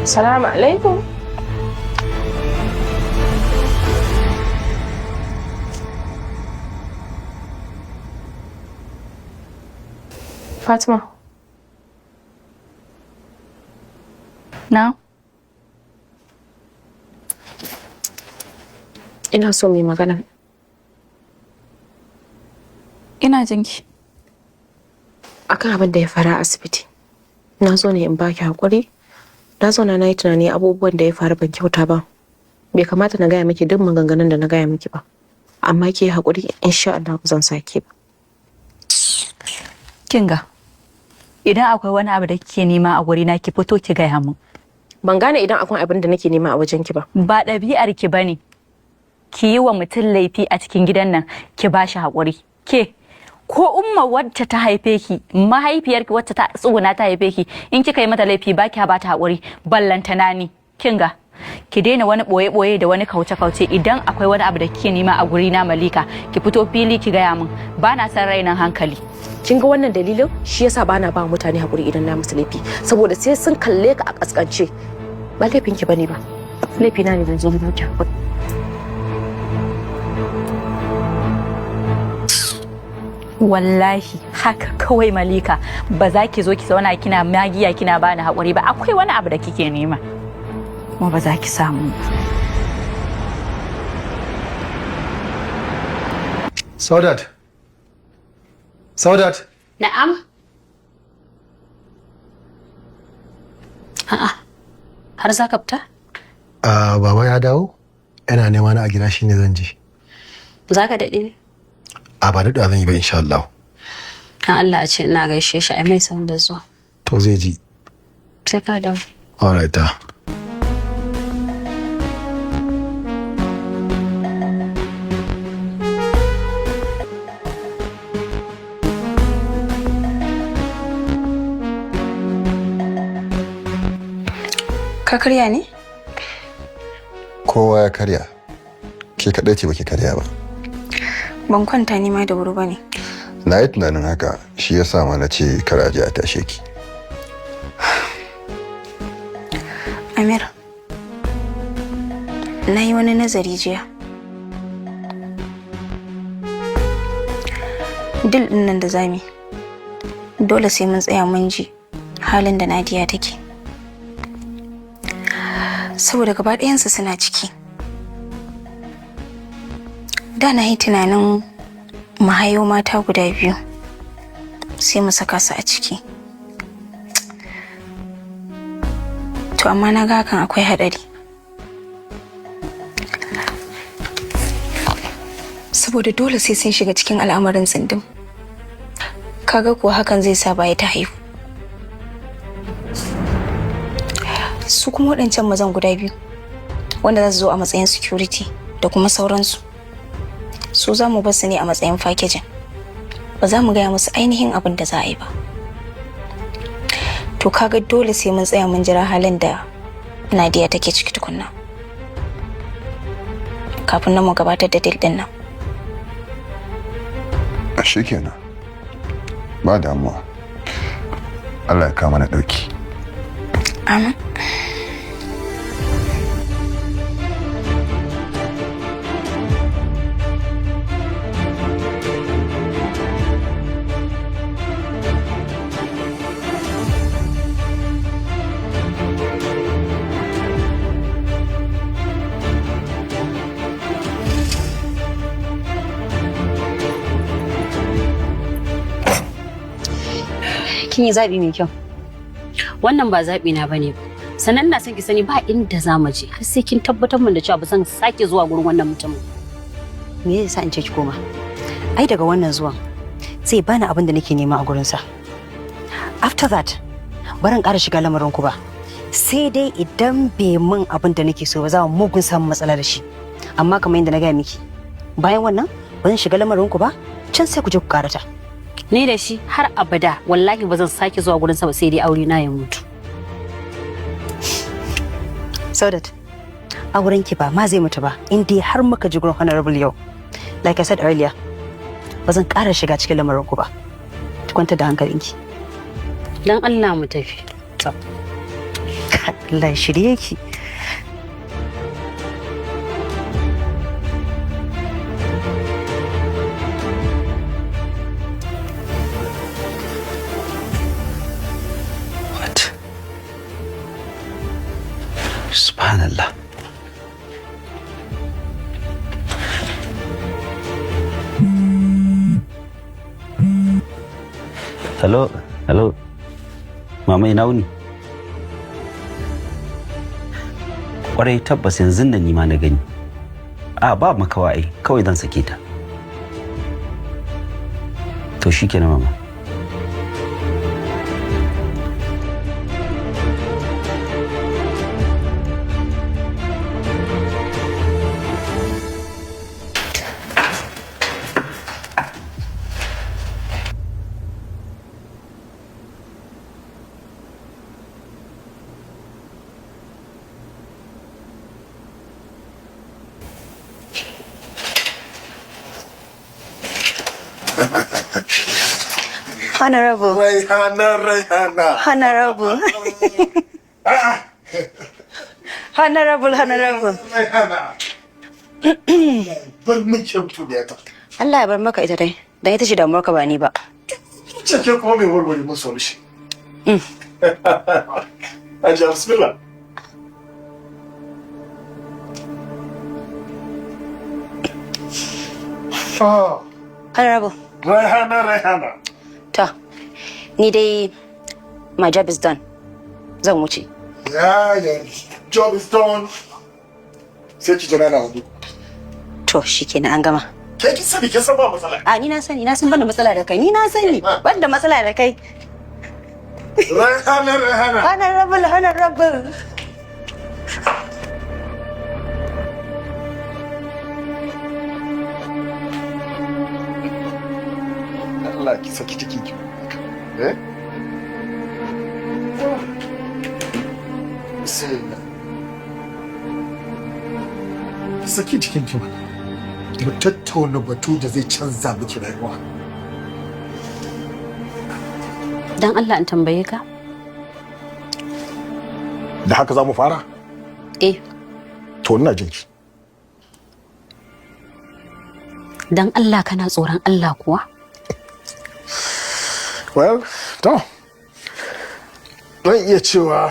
Salamu alaikum. Fatima. Na? Ina so mu yi magana. Ina jinki. Akan abin da ya faru a asibiti. Na zo ne in baki hakuri. Na zauna na yi tunani abubuwan da ya faru ban kyauta ba. Bai kamata na gaya miki duk maganganun da na gaya miki ba. Amma ki yi hakuri, insha Allah ba zan sake ba. Kinga. Idan akwai wani abu da kike nema a gurina, ki fito ki gaya min. Ban gane idan akwai abin da nake nema a wajen ki ba. Ba ɗabi'ar ki bane. Ki yi wa mutum laifi a cikin gidan nan ki ba shi haƙuri. Ke ko umma wacce ta haife ki, mahaifiyarki wacce ta tsuguna ta haife ki, in kika yi mata laifi ba ki ba ta haƙuri, ballantana ni. Kinga. Ki daina wani ɓoye-ɓoye da wani kauce-kauce. Idan akwai wani abu da kike nema a gurina, Malika, ki fito fili ki gaya min. Ba na son rainan hankali. Kin ga wannan dalilin shi yasa bana ba mutane hakuri idan na musu laifi, saboda sai sun kalle ka a kaskance. Ba laifin ki bane ba. Laifina ne zan zo miki hakuri. Wallahi haka kawai, Malika, ba za ki zo ki zauna kina magiya kina bani haƙuri ba. Akwai wani abu da kike nema kuma ba za ki samu ba. Saudat. Saudat. Na'am. A'a. Har za ka fita? Ah, baba ya dawo? Yana nema na a gida, shine zan je. Za ka daɗe ne? A, ba daɗewa zan yi ba insha Allah. Dan Allah a ce ina gaishe shi, ai mai san da zuwa. To, zai ji. Sai ka dawo. All right. Ta. Ka karya ne? Kowa ya karya, ke kaɗai ce baki karya ba. Ban kwanta nima da wuri ba ne. Na yi tunanin haka, shi ya sa ma na ce kar a je a tashe ki. Amir, na yi wani nazari jiya. Deal ɗin nan da zami, dole sai mun tsaya mun ji halin da Nadiya take. Saboda gaba ɗayansu suna ciki. Da na yi tunanin mu hayo mata guda biyu, sai mu saka su a ciki. To amma na ga hakan akwai haɗari. Saboda dole sai sun shiga cikin al'amarin tsindin. Kaga kuwa hakan zai sa baya ta haihu. Su kuma waɗancan mazan guda biyu wanda za su zo a matsayin security da kuma sauransu. Su za mu basu ne a matsayin packaging. Ba za mu gaya musu ainihin abin da za a yi ba. To kaga dole sai mun tsaya mun jira halin da Nadiya take ciki tukunna. Kafin nan mu gabatar da deal din nan. Shi kenan, ba damuwa. Allah ya kama na ɗauki. Amin. Kin yi zaɓi mai kyau. Wannan ba zaɓi na bane ba. Sannan ina son ki sani, ba inda za mu je har sai kin tabbatar min da cewa ba zan sake zuwa gurin wannan mutumin. Me zai sa in ce ki koma? Ai daga wannan zuwan zai bani abin da nake nema a gurinsa. After that, baran ƙara shiga lamarin ku ba. Sai dai idan bai min abin da nake so ba, za mu mugun samun matsala da shi. Amma kamar yadda na gaya miki, bayan wannan ba zan shiga lamarin ku ba, can sai ku je ku karata. Ni da shi har abada, wallahi ba zan sake zuwa gurinsa ba, sai dai aure na ya mutu. Saudat, auren ki ba ma zai mutu ba in dai har muka ji gurin Honorable yau. Like I said earlier, ba zan ƙara shiga cikin lamarin ku ba. Ki kwantar da hankalinki. Dan Allah mu tafi. Allah ya shirye ki. What? Subhanallah. Hello, hello. Mama, ina wuni? Kwarai, tabbas yanzu nan ni ma na gani. A ba makawa ai, kawai zan sake ta. To shikenan, mama. Honorable. Raihana, Raihana. Honorable. Honorable, honorable. Raihana. Bar miki mutuniyata. Allah ya bar maka ita dai. Dan ita ce damuwarka, ba ni ba. Ce ke kuma mai warware mun solution. Hajiya, bismillah. Ah, Honorable. Raihana, Raihana. Ta. Ni dai my job is done. Zan wuce. Yeah, job is done. Sai ki jira na hudu. To shikenan, an gama. Ke kin sani, kin san ba matsala. A ni na sani, na san banda matsala da kai. Ni na sani banda matsala da kai. Raihana, Raihana. Honorable, honorable. Allah ki saki cikin ki. Eh? Bismillah. Ki saki cikin ki mana. Mu tattauna batu da zai canza miki rayuwa. Dan Allah in tambaye ka. Da haka za mu fara? Eh. To, ina jin ki. Dan Allah, kana tsoron Allah kuwa? Well, to. Zan iya cewa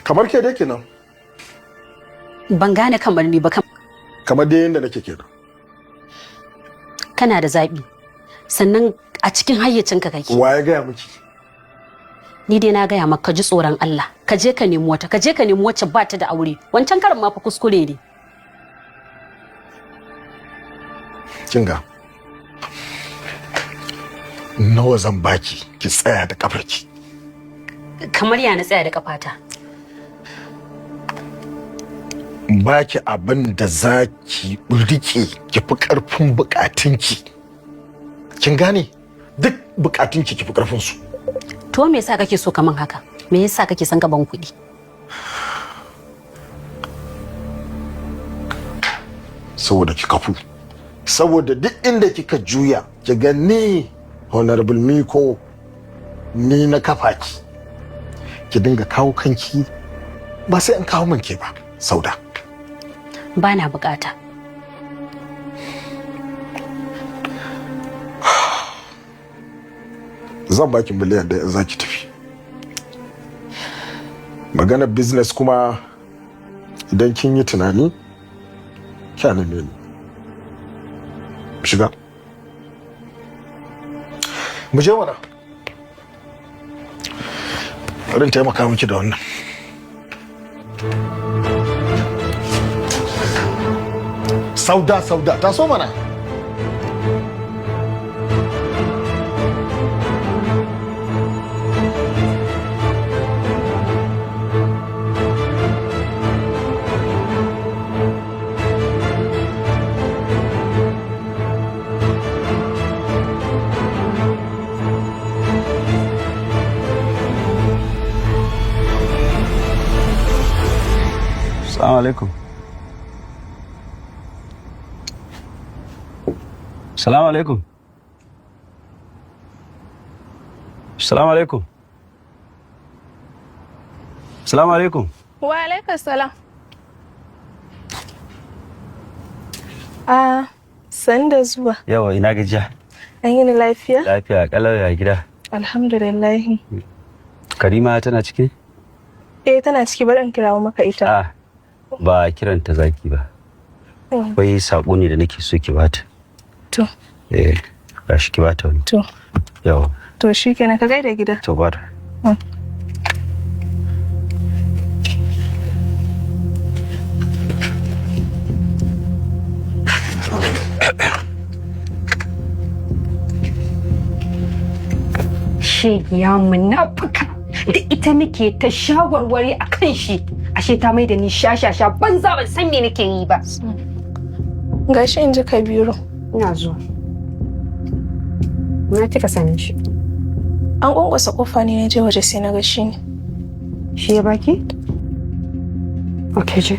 kamar ke dai kenan. Ban gane kamar ni ba. Kamar dai yadda nake kenan. Kana da zaɓi. Sannan a cikin hayyacinka kake? Wa ya gaya miki? Ni dai na gaya maka, ka ji tsoron Allah. Ka je ka nemi wata, ka je ka nemi wacce ba ta da aure. Wancan karin ma fa kuskure ne. Kinga. Nawa zan baki ki tsaya da kafarki? Kamar ya na tsaya da kafata? Baki abin da za ki rike ki fi karfin bukatunki. Kin gane? Duk bukatunki ki fi karfin su. To me yasa kake so kaman haka? Me yasa kake son gaban kuɗi? Saboda ki kafu. Saboda duk inda kika juya, ki ga ni Honorable Miko ni na kafa ki. Ki dinga kawo kanki, ba sai in kawo min ke ba, Sauda. Ba na bukata. Zan baki miliyan 1 za ki tafi. Maganar business kuma, idan kin yi tunani, kya neme ni. Shiga. Mu je mana. Bari in taimaka miki da wannan. Sauda, Sauda, ta so mana. Assalamu alaikum. Assalamu alaikum. Assalamu alaikum. Assalamu alaikum. Wa alaikum salam. Ah, sanda zuwa. Yawa, ina gajiya. An yi ni lafiya? Lafiya kalau, ya gida? Alhamdulillah. Karima tana ciki? Eh, tana ciki, bari in kirawo maka ita. Ah, ba kiranta zaki ba. Akwai sako ne da nake so ki bata. To. Eh, gashi, ki bata wani. To. Yawa. To shikenan, ka gaida gida. To bata. Shegiya, munafuka, da ita nake ta shawarwari a kan shi, ashe ta mai da ni shashasha banza, ban san me nake yi ba. Gashi, in ji Kabiru. Ina zuwa. Na kika same shi? An kwankwasa kofa ne, na je waje sai na ga shi ne. Shi ya baki? Ok, je.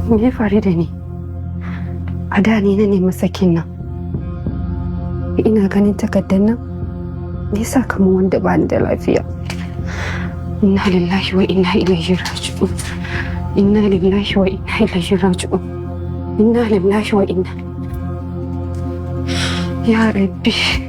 Me ya faru da ni? A da ni na nemi sakin nan. Ina ganin takardar nan, me yasa kamar wanda ba ni da lafiya? Inna lillahi wa inna ilaihi raji'un. Inna lillahi wa inna ilaihi raji'un. Inna lillahi wa inna. Ya Rabbi.